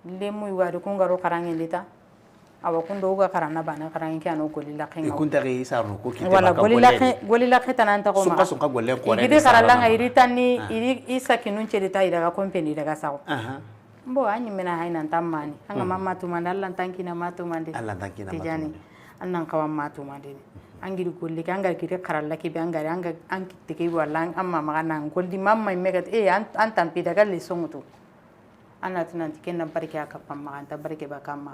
Lemmu i wadi kun garo xaranŋen di ta. Awa kun do ga xaranna bana, xaranŋe ke ano goli laxe ŋa. I kun taxi sarno ko kite. Wala baka goli laxe, goli laxe tanan ta ko ma. Sunka, sunka golle ko. I gidi xaralanga, iri tanni, ah, iri i sakinun cedi ta, i daga kompeni, i daga saxo. Aha. Mbo, a ɲimmena hay nan tammani. An ga, hmm, mamma tumandi, Allah n tankina ma tumandi. Allah n tankina ma tumandi. Tijani. An nan xawa ma tumandi. An giri golli ke, an ga giri xaralla ke be, an ga, an ga, an kitte ke wala, an, an ma maxa nan golli, mamma i mega, eh, an, an tampi daga le songutu. An na tunanti kenna barke a kappa maxa, an ta barke ba kamma.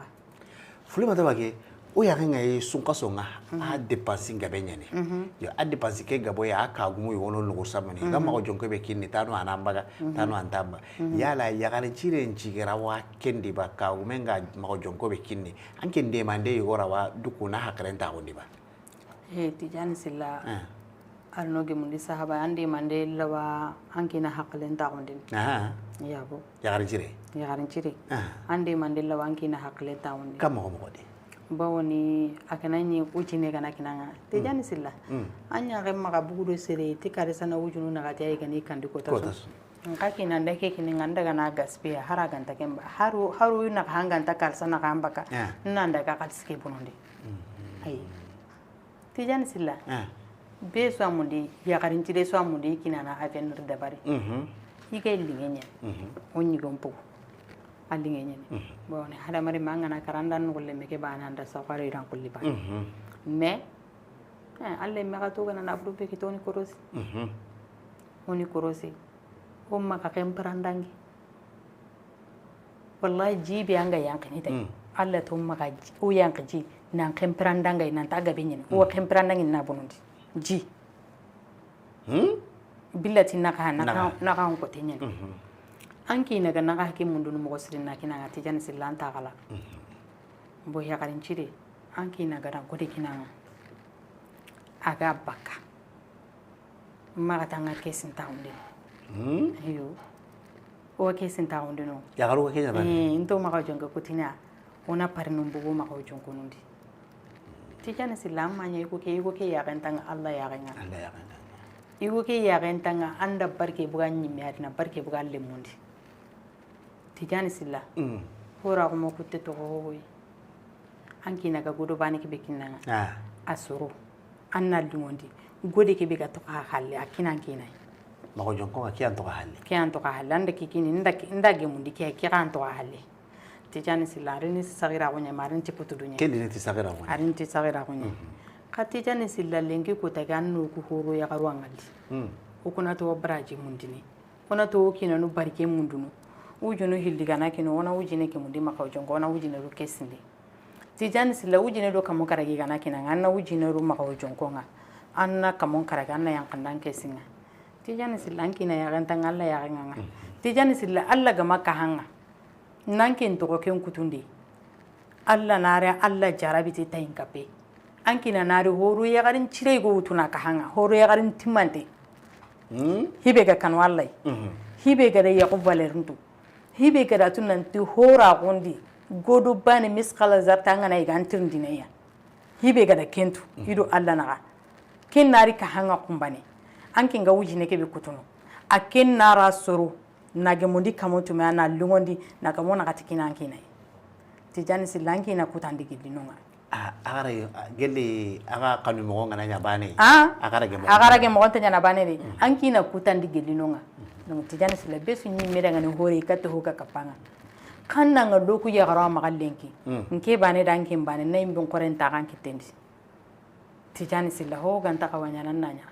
Fulimata Wage, o yaxe ŋa yi sunkaso ŋa, mhm, a dépense gabe ɲani. Mhm. Yo, a dépense ke gabo ya, a kagumu yogo no noxo samani. Mhm. Ga maxa jonko be kinni, tano a na mbaga, mhm, tano a nta mbaga. Mhm. Yala yaxare cire n cigera wa kendi ba, kagume nga maxa jonko be kinni. An ke ndemande yogo ra wa duku na haqilen taxundi ba. He, Tijani Silla. Eh. Arno gemundi sahaba, an demande lawa an kina haqilen taxundini. Aha. Yabo. Yaxarin cire. Yaxarin cire. Ah. An demande lawa an kina haqilen taxundini. Kam moxo moxo de. Bawoni a kana ɲi ucine gana kinanga. Tijani Silla. Mm. An ɲaxe maxa bugu do sere ti kare sana wujunu naxati ay gani kandi kota su. Kota su. Nka kina nda ke kini nga ndaga na gaspiya, hara ganta kemba. Haru, haru na hanganta kalsa na kambaka. Ah. Nanda ka kalsi ke bonondi. Mm. Ayi. Tijani Silla. Ah. Be so amundi, yaxarin cire so amundi, kinana avenir dabari. Mhm. I ke linge ɲa. Mhm. O ɲigon po. A linge ɲa. Mhm. Bon, hadamari mangana karanda no golle meke bana anda safari ran kulli ba. Mhm. Mais, eh, alle mega to gana na buru be kitoni korosi. Mhm. Oni korosi. O maxa ken parandangi. Wallahi, ji be an ga yanqini tay. Mm. Allah to maxa ji, o yanqi ji, nan ken parandangi, nan ta gabe ɲini. O, mm, ken parandangi na bonondi. Ji. Hmm? Billati naxa, naxa, naxa. Naxa ko teɲen. Mhm. An kina ga naxa ke mundunu moxo siri na kina ga Tijani Silla an ta xala. Mhm. Bo yaxarin cire, an kina ga na gode kinanga. A ga bakka. Maxa tanga kesin taxundini. Hmm? Iyo. O ke sinta xundino. Yaxaru ke ɲa ba? Eh, into maxa jonke kutina. Ona parinu mbugu maxa jonkonundi. Tijani Silla, amma ɲa iko ke, iko ke yaxen tanga Alla yaxen ŋa. Alla yaxen tanga. Iko ke yaxen tanga anda barke buga ɲimme adina barke buga lemundi. Tijani Silla. Mm. Hora ko mo kutte to hoyi. An kina ga godo bane ke be kinanga. Ah. A soro. An na lungondi. Gode ke be ga to ka halle a kinan kinai. Maxa jonko ke an to ka halle. Ke an to ka halle anda kikini nda nda gemundi ke ke an to ka halle. Tijani Silla, a rini ti sagira ko ɲa, ma a rini ti kutu duɲa. Ke ni ti sagira ko ɲa. A rini ti sagira ko ɲa. Mhm. Xa Tijani Silla, lenki ko ta ga no ku horo yaxaru ŋa di. Mm. O kuna to baraji mundini. Ona to o kinanu barike mundunu. Wujunu hilli gana kino, ona wujine ke mundi maxa jonko, ona wujine ru kesindi. Tijani Silla, wujine do kamo karagi gana kina ŋa, anna wujine ru maxa jonko ŋa. Anna kamo karagi, anna yankandan kesinga. Tijani Silla, an kina yaxen tanga Alla yaxen ŋa. Mhm. Tijani Silla, Alla gama kahanga. Nan ken toxo ken kutundi. Alla nare Alla jarabiti tayin kape. An kina nari horo yaxarin cire go wutuna kahanga. Horo yaxarin timante. Hmm? Hibe ga kanu Alla. Mhm. Hibe ga da yaxu valeur ntu. Hibe ga da tunanti hora gondi. Godo bane misqala zarta ngana iga antirndinaya. Hibe ga da kentu. Mhm. Ido Alla naga. Ken nari kahanga kumbane. An ken ga wujine ke be kutuno. A ken nara soro. Na gemundi kamo tume, a na lungondi, na kamo na xati kinan kinai. Tijani Silla, an kina kutandi gilli nonga. A, a xara, a, gelli, a ga kanu moxo ngana ɲa bane. A? A xara ge moxo. A xara ge moxo nta ɲana bane de. Mm. An kina kutandi gilli nonga. Mm. Donc, Tijani Silla, be su ɲi me daga ni hore, katte ho ka kapanga. Xanna nga loku yaxaro a maxa lenki. Mm. Nke bane da nke bane, na yimbin xoren ta kan kitendi. Tijani Silla, ho ganta xawa ɲana na ɲa.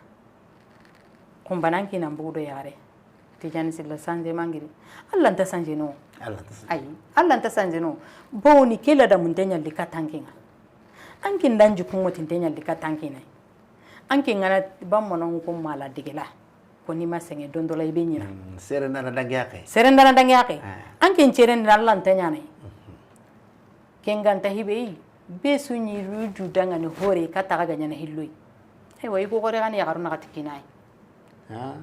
Xunbanan kina mbugu do yaxare. Tijani Silla, sanze mangiri. Alla nta sanze no. Alla nta sanze. Ayi, Alla nta sanze no. Bawoni ke la da munte ɲalli ka tankinga. Anke ndan jikun ŋoti nte ɲalli ka tankinai. Anke ngana bammono ko mala digela. Ko ni ma senge dondola ibe ɲina. Mm, sere ndana dangi ake. Sere ndana dangi ake. Ah. Anke ncere ndana Alla nta ɲanai. Mhm. Ken ganta hibe yi, be su ɲi ruju dangani hore ka taga ga ɲana hilloyi. Aywa, i go gore gani yaxaru na xati kinai. Ah.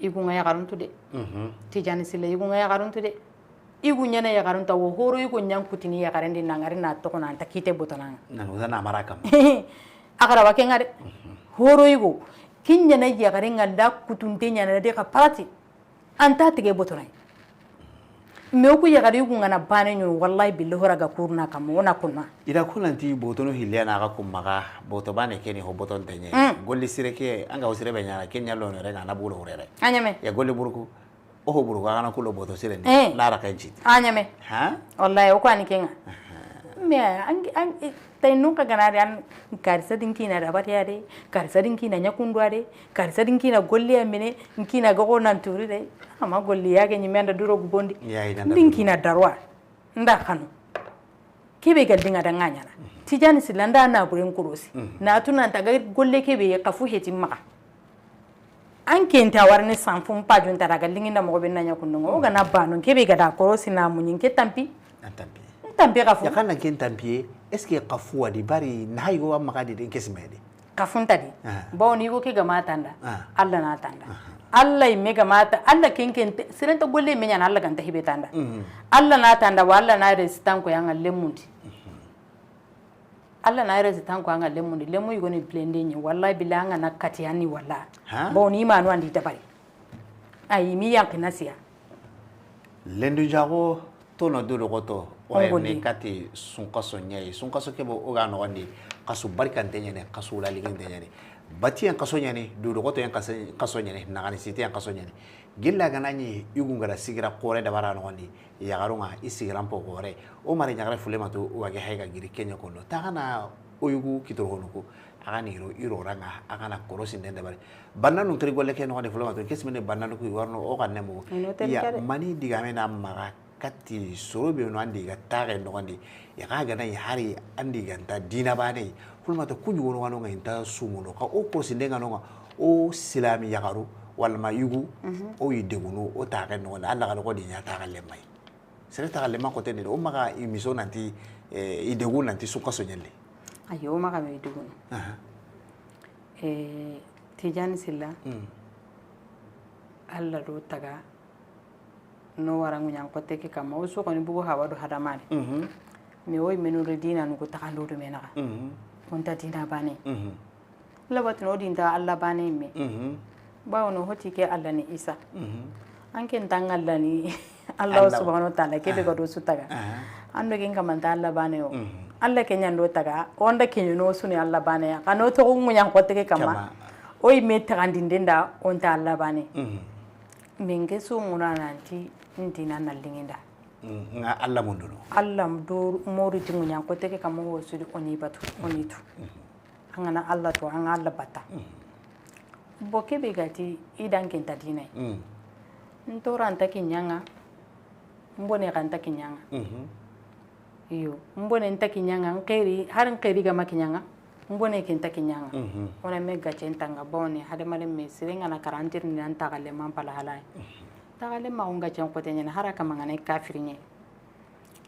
I gu ŋa yaxaruntu de. Mhm. Tijani Silla, i gu ŋa yaxaruntu de. I gu ɲana yaxarunta wo horo i go ɲan kutini yaxarendi nangari na toxo na anta kite botonanga. Nan wuta na mara kam. A xara wa kenga de. Mhm. Horo i go. Kin ɲana yaxarenga da kutunte ɲana de ka parati. Anta tige botonai. Me o ku yaxari yugu ngana bane ɲo, wallahi billahi hora ga kurna kam, o na kunna. Ida kunanti botono hilya na ga kumma ga, boto bane keni ho boton tenye. Mm. Golli sire ke, anga ho sire be ɲana, ken ɲallo no renga na bulo hurere. A ɲame. Ya golli burku, o ho burku, a gana kulo boto sire ni, eh, na ra kan citi. A ɲame. Ha? Wallahi, o ko ani kenga. Aha. Me, an, an, Tay nun xa gana ri an karisa din kina da bariya de, karisa din kina ɲakundwa de, karisa din kina golliya mene, n kina gogo nan turi de. Ama golliya ke ɲimenda duro gubondi. Ya, i nanda din duro. Kina darwa. Nda xanu. Kebe gal dinga da ŋaɲana. Mhm. Tijani Silla nda na buren korosi. Mhm. Na tunanta ga golle kebe xafu heti maxa. An ke nta warni sanfu mpaju nta daga lingi nda moxo be na ɲakundunga. O gana bano, kebe gada korosi na muɲi, nke tampi. An tampi. N tampi xafu. Ya xana ke n tampiye, est-ce que xafu wadi bari na hayi go amma gadi den kesmede? Xafu nta di. Ah. Bawo ni go ke gama tanda. Ah. Alla na tanda. Ah. Alla me gama ta, Alla ken ken te, sirenta golle me ɲana Alla ganta hibe tanda. Mhm. Alla na tanda, wa Alla na resitan ko yanga lemundi. Mhm. Alla na resi tan ko anga lemundi, lemu yigoni blende ɲi, wallahi billahi anga na kati ani walla. Ha? Bon, ni manu andi dabari. Ayi, mi yanki na siya. Lendu jago, tono dodo goto, o ne kati sunkaso ɲayi. Sunkaso kebo o ga no andi, kasu barikante ɲane, kasu laliginte ɲane. Batiyen kaso ɲane, dodo goto yen kaso ɲane, nagani site yen kaso ɲane. Gilla gana ɲi yugu ngara sigira kore dabara noxondi, yaxarunga i sigiran po kore. O mari ɲaxare fulematu wage hayga giri keɲa kondo. Taxana o yugu kitoroxonuku, axa ni ro i roranga, axa na koro sinden dabari. Bannanu nkiri golle ke noxondi fulematu, kesimene bannanu ku i warno o xanne mugu. Ya mani digame na maxa. Kati soro be no andi ga taxe noxondi, i xa gana i hari andi ganta dina bane, kulmata kuɲu wono wano nga inta sumuno, xa o korosinde nga no nga, o silami yaxaru, wala ma yugu, o yi degunu, o taxe noxondi, Alla xa ko di ɲa taxe lemay. Sere taxe lema ko tende, o maxa i miso nanti, eh, i degu nanti sunkaso ɲelle. Ayo, o maxa me degunu. Aha. Eh, Tijani Silla, Alla do taga, No wara ŋuɲan xotte ke kamma, o su xoni bugu hawa do hadamane. Mhm. Mais o yimenu do dina nugu taxando do me naxa. Mhm. O nta dina bane. Mhm. Labatino o di nta Alla bane me. Mhm. Bawo no hoti ke Alla ni Isa. Mhm. An ke nta ŋalla ni Alla subhanahu wa ta'ala ke be ga do su taga. Aha. An do ke n kamanta Alla bane o. Mhm. Alla ke ɲando taga, o nda ke ɲono su ni Alla bane ya. Kano to ŋuɲan xotte ke kamma. Kama. O yimme taxandinde nda o nta Alla bane. Mhm. Min ke su ŋuna nanti n dina na liŋinda. Mm, nga Alla munduno. Alla do mori ti ŋuɲan xotte ke kamma wo su di o ni batu, o ni tu. Mhm. An ga na Alla tu, an ga Alla bata. Mhm. Bo ke be ga ti i dan ke nta dina yi. Mm. N tora nta kiɲaŋa, n bone ga nta kiɲaŋa. Mhm. Iyo, n bone nta kiɲaŋa, n xeri, hari n xeri ga ma kiɲaŋa, n bone ke nta kiɲaŋa. Mhm. O na me gacen tanga, bawoni hadamaren me sire n ga na kara an tirindi nan taxalle man pala halaye. Mhm. Taxalle maxu n gacen xote ɲene, hari a kama n ga na i kafiri ɲe.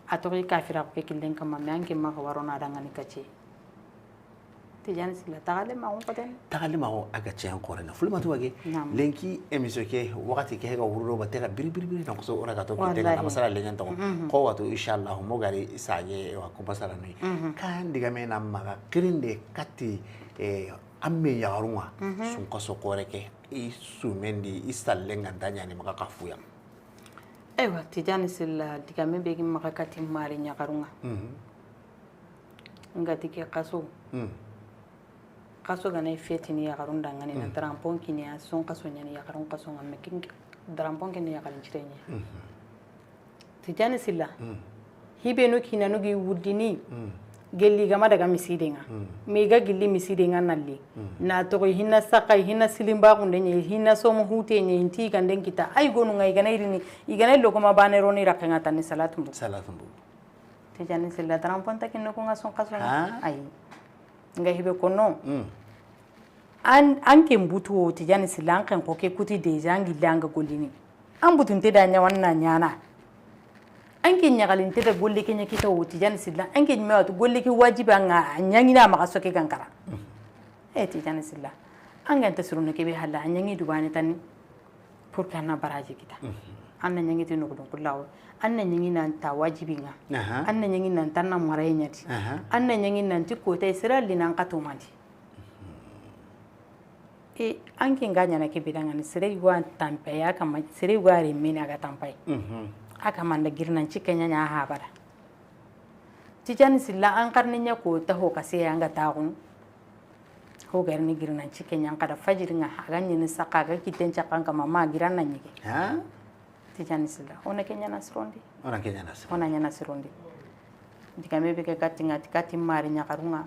A toxo i kafira ko ke killen kamma, mais an ke maxa waro na dangani gace. Tijani Silla, taxalle maxu n xote ni. Taxalle maxu a gacen xore na. Fulematu wage, naam, lenki émission ke, waxati ke ga wuro ba te ga biri biri biri, donc so ora ga to ki te ga na masala lengen to. Mhm. Ko wato, inshallah, mo gari sage wa ko masala ni. Mhm. Kan diga me na maxa kirinde kati, eh, amme yaxarunŋa, mhm, sunxaso xore ke, i sumendi, i sallenga danya ni maxa kafuya. Eywa, Tijani Silla, diga me be gi maxa kati mari ɲaxarunŋa. Mhm. N ga ti ke xaso. Mm. Xaso ga na i fetini yaxarun dangani na, mm, drampon kini a, sun xaso ɲani yaxarun xaso ŋa, me kin drampon kini yaxarun cire ɲe. Mhm. Tijani Silla. Mm. Hibenu kinanu gi wudini. Mm. Gelli gama daga miside ŋa. Mm. Me ga gilli miside ŋa nalli. Mm. Na toxo hinna saxa, hinna silimba xunde ɲe, hinna somo hute ɲe, inti ganden kita. Ay gonu ŋa i ga na irini, i ga na logoma bane roni rakenga tanni salatu mbu. Salatu mbu. Tijani Silla, drampon ta kinno ko ŋa sun xaso. Ha? Ayi. Nga hibe kono. Mm. An, an ke mbutu o Tijani Silla, an ken ko ke kuti déjà an gille an ga gollini. An butu nte da ɲa wanna ɲana. An ke ɲaxali nte da golle ke ɲa kita o Tijani Silla, an ke ɲime watu golle ke wajibi an ŋa, a ɲaŋina maxa soke gankara. Mm. Eh, Tijani Silla, an ga nta sirono ke be halla, a ɲaŋi dubane tani. Pour que an na baraji kita. Mhm. An na ɲaŋi ti noxudun kullawo. An na ɲaŋi nan ta wajibi ŋa. Aha. An na ɲaŋi nan ta na maraye ɲati. Aha. An na ɲaŋi nan ti kota sira li nan kato mandi. Mhm. E, an ke nga ɲana ke bidangani, sere yugo an tampe ya kama, sere yugo are mena ga tampai. Mhm. A kama nda girnan cike ɲa ɲa ha bada. Tijani Silla, an xarni ɲa ko taxo kase ya nga taxun. Ho garini girnan cike ɲan kada fajiri ŋa, a ga ɲini saxa, a ga kitten caxan kama, ma giran na ɲige. Ha? Tijani Silla, o na ke ɲana sirondi. O na ke ɲana sirondi. O na ɲana sirondi. Diga me be ke katti ŋa, ti katti mari ɲaxarun ŋa.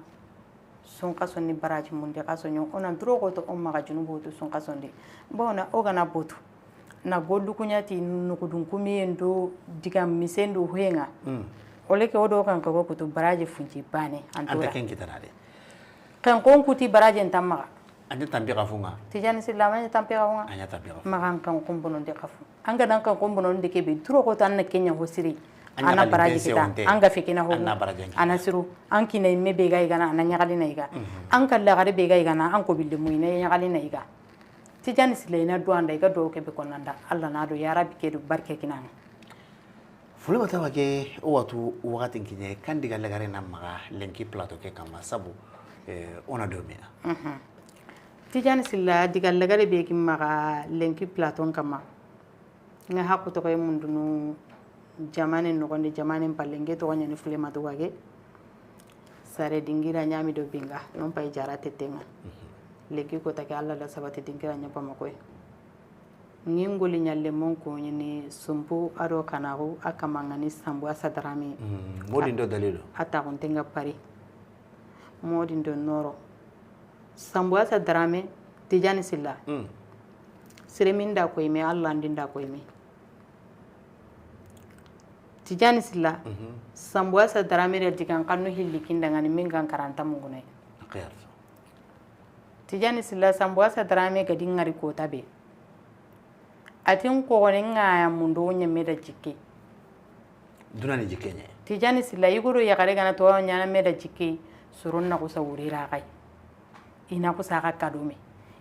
Sun xaso ni baraji mundi xaso ɲo, o na duro xoto o maxa junubu tu sun xaso ndi. Bawna o ga na botu. Na gollu kuɲa ti noxudun kumiyen do diga misen do hoyen ŋa. Mm. O le ke o do kan ko kutu baraji funci bane. An ta ken kitana de. Ken kon kuti barajen tammaxa. A ɲa tampi xafu ŋa. Tijani Silla, ma ɲa tampi xafu ŋa. A ɲa tampi xafu. Maxan ken kon bonondi xafu. An ga dan ken kon bonondi ke be, duro xoto an na ke ɲa ho siri. An na baraji kita. An ga fikina ho. An na baraji kita. A na siru. An kina yimme be ga i gana, a na ɲaxali na i ga. Mhm. An kalla gare be ga i gana, an ko bille mu i na ɲaxali na i ga. Tijani Silla, i na do anda i ga do ke be konanda. Alla na do ya Rabbi ke do barke kinanga. Fulemata wage, o watu waxatin kiɲe, kan diga lagare na maxa lenki plateau ke kamma, sabu, eh, o na do me ya. Mhm. Tijani Silla, diga lagare be ki maxa lenki plateau kamma. Nga haqqu toxoye mundunu jamane noxondi, jamane palle, nke toxo ɲani Fulemata wage. Sare dingira ɲami do binga, non pay jara tetenga. Mhm. Lenki kota ke Alla da sabati dingira ɲa Bamako ye. Ŋi ŋoli ɲalle mon ko ɲini sumpu a do kanaxu a kamangani Sambu Asa Darame. Mm, modi ndo dalilo. A taxunte nga Paris. Modi ndo noro. Sambu Asa Darame, Tijani Silla. Mm. Sire min da koy me, Alla ndi nda koy me. Tijani Silla. Mhm. Sambu Asa Darame da digan xannu hilli kindangani min gan karanta mungune. Xiyar. Tijani Silla, Sambu Asa Darame ga di ŋari kota be. A ti n xoxone ŋa ya mundo ɲa me da jikke. Duna ni jikke ɲa. Tijani Silla, yigo do yaxare gana to ɲana me da jikke, soron na xusa wuri raxay. I na xusa xa kado me.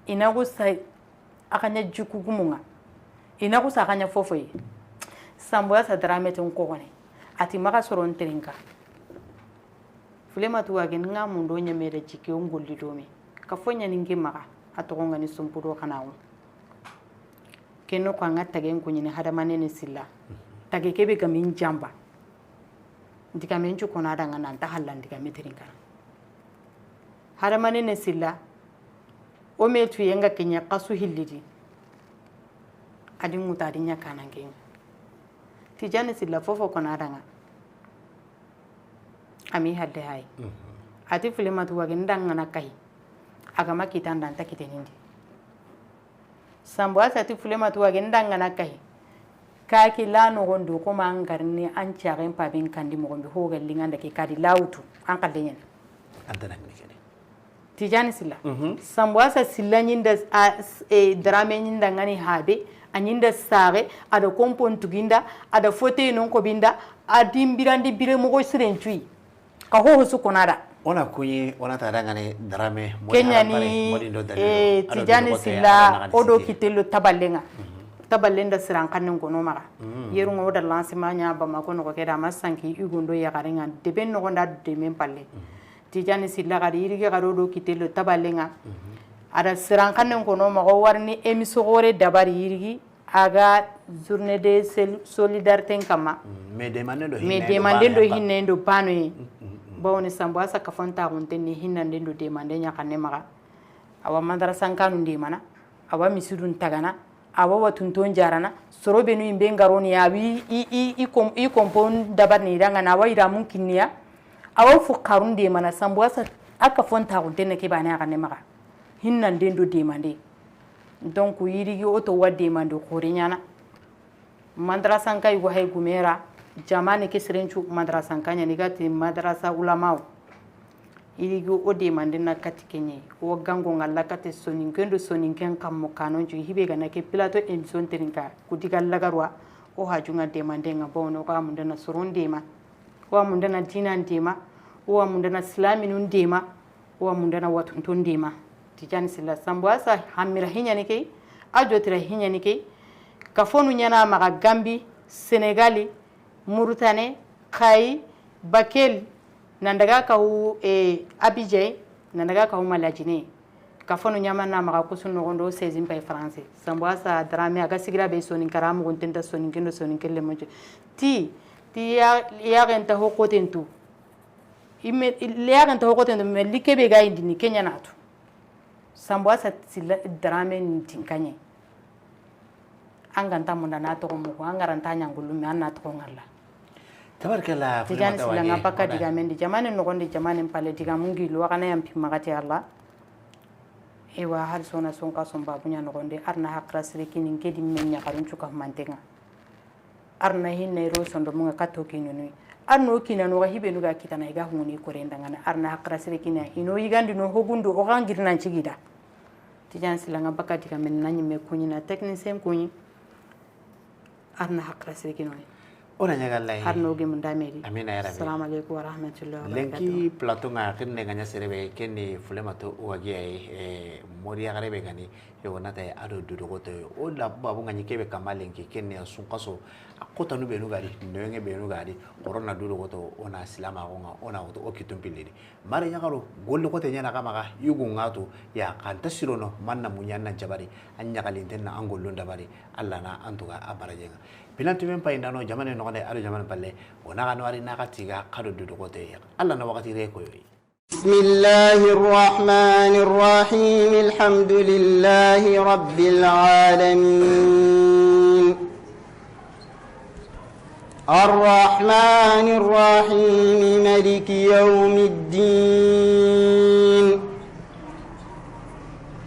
I na xusa a xa ɲa jikku gumu ŋa. I na xusa a xa ɲa fofoye. Sambu a sa Darame ti n koxone. A ti maxa soro n terinka. Fulematu Wage n ŋa mundo ɲamere jike o n golli dome. Ka fo ɲani n ke maxa, a toxo ŋa ni Sumpudo Xanaxu. Ke noxo a ŋa tagen kuɲini Hadama Nene Silla. Tage ke be ga mi n jamba. Digame n cu kona da ŋa na nta halla n digame terinka. Hadama Nene Silla, o me tuye ŋa ke ɲa xasu hillidi. A di ŋuta a di ɲa kanan ke ŋa. Tijani Silla fofo kona da ŋa. A mi hadde hayi. A ti Fulematu Wage n da ŋa na kahi. A ga ma kita n da nta kite nindi. Sambu a sa ti Fulematu Wage n da ŋa na kahi. Ka ki la noxon do ko ma an garini an caxen paben kandi moxon be ho ga linŋa n da ke kadi lawutu an xalle ɲana. An ta na ni kene. Tijani Silla. Sambu a sa Silla ɲinda a, e, Darame ɲinda ŋa ni habe, a ɲinda saxe, a da kompon tuginda, a da foteye non kobinda, a di n birandi bire moxo siren cuyi. Ka hoho su kona da. O na kuɲi, o na ta da ŋa ni Darame, modi Kenya ni, modi ndo dalilo, e, a do Tijani dogote, Silla, a do naxani o do siti. Kitello taballenŋa. Taballen da siran xannen kono maxa. Yeru ŋa o da lancement ɲa Bamako noxo ke da ma sanki i gondo yaxaren ŋa. Deben noxon da demen palle. Tijani Silla xadi yirigi xadi o do kitello taballenŋa. A da siran xannen kono maxa o warini émission xore dabari yirigi a ga journée de sol-, solidarité n kamma. Mais demanden do hinne do banoye. Bawoni Sambu a sa kafon taxunten ni hinnanden do demande ɲa xanne maxa. Awa madrasa n kanu n demana. Awa misidun tagana. Awa watunton jarana, soro benu yimbe n garoni ya, i, i, i, i kom-, i kompon dabarni i da ŋa na, awa yiramun kinniya, awa fukarun demana, Sambu a sa a kafon taxunten ne ke bane a xanne maxa. Hinnanden do demande. Donc, yirigi o to wa demande xore ɲana. Madrasa n ka yugo hay gumera, jamane ke sirencu madrasa n ka ɲani ga ti madrasa ulamaw. Yirigi o demande na kati keɲe, o gango ŋa la kate Soninken do Soninken kammo kanoncu, hibe ga na ke plateau émission terinka, ku diga lagarwa, o haju ŋa demande ŋa bono, o ga mundana soron dema, o ga mundana dinan dema, o ga mundana silaminun dema, o ga mundana watunton dema. Tijani Silla Sambu a sa hamira hiɲani ke, a jotira hiɲani ke, ka fonu ɲana maxa Gambi, Senegali, Murutane, Xayi, Bakel, nan daga kahu, e, Abidjan, nan daga kahu Malajine. Ka fonu ɲamana maxa kusu noxondo seize pay français. Sambu a sa Darame a ga sigira be Soninkara muxunten ta Soninken do Soninken lemoncu. Ti, ti ya, yaxen ta hokoten tu. Ime, yaxen ta hokoten tu, mais like be ga yindini ke ɲana tu. Sambu a sa Silla Darame n tinkaɲe. An ga nta munda na toxo mugu, an ga ra nta ɲangulu me, an na toxo ŋalla. Tabarkalla. Tijani Silla ŋa baka digamen di, jamane noxon di, jamane n palle digamun gillu, wa xana yampi maxati Allah. Ewa, har sona son ka son babu ɲa noxon di, ar na haqra sire kini n ke di me ɲaxarun cuka mantenŋa. Ar na hinna iro sondomun ŋa kato kinunu. Ar no kinanu ga hibenu ga kitana i ga hunguni kore ndangana, ar na haqra sire kina, ino yigandi no hogundo, o ga ngirnan cigida. Tijan Silla ŋa baka digamen na ɲimme kuɲi na technicien kuɲi. Ar na haqra sire kino. O na ɲaga Alla yi. Ar no gemu ndameri. Amina ya rabbi. Assalamu alaikum wa rahmatullahi wa barakatuh. Lenki plateau ŋa xirne ga ɲa sere be, ken ni Fulematu Wage yi, e, modi yaxare be ga ni, e, o na ta yi a do dudoxoto yi. O la babu ŋa ɲi ke be kama lenki, ken ni a sunxaso, a xotanu benu ga di, noyenge benu ga di, xoro na dudoxoto, o na silamaxu ŋa, o na woto o kitun pillidi. Mare ɲaxaro, golli xote ɲana xa maxa, yugu ŋa tu, ya xa nta sirono, manna muɲa na jabari, an ɲaxalinten na an gollun dabari, Alla na an tuga a barajenŋa. Pilanti men payindano, jamane noxone, ado jamane palle, o na xa no ari na xa tiga, xa do dudu xote, Alla na waxati re koyoyi. بسم الله الرحمن الرحيم. الحمد لله رب العالمين. الرحمن الرحيم. ملك يوم الدين.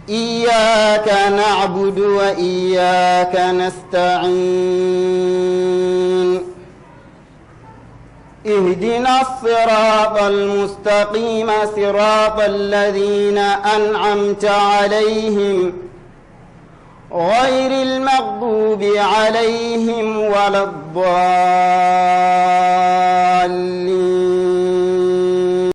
إياك نعبد وإياك نستعين. اهدنا الصراط المستقيم، صراط الذين أنعمت عليهم، غير المغضوب عليهم ولا الضالين.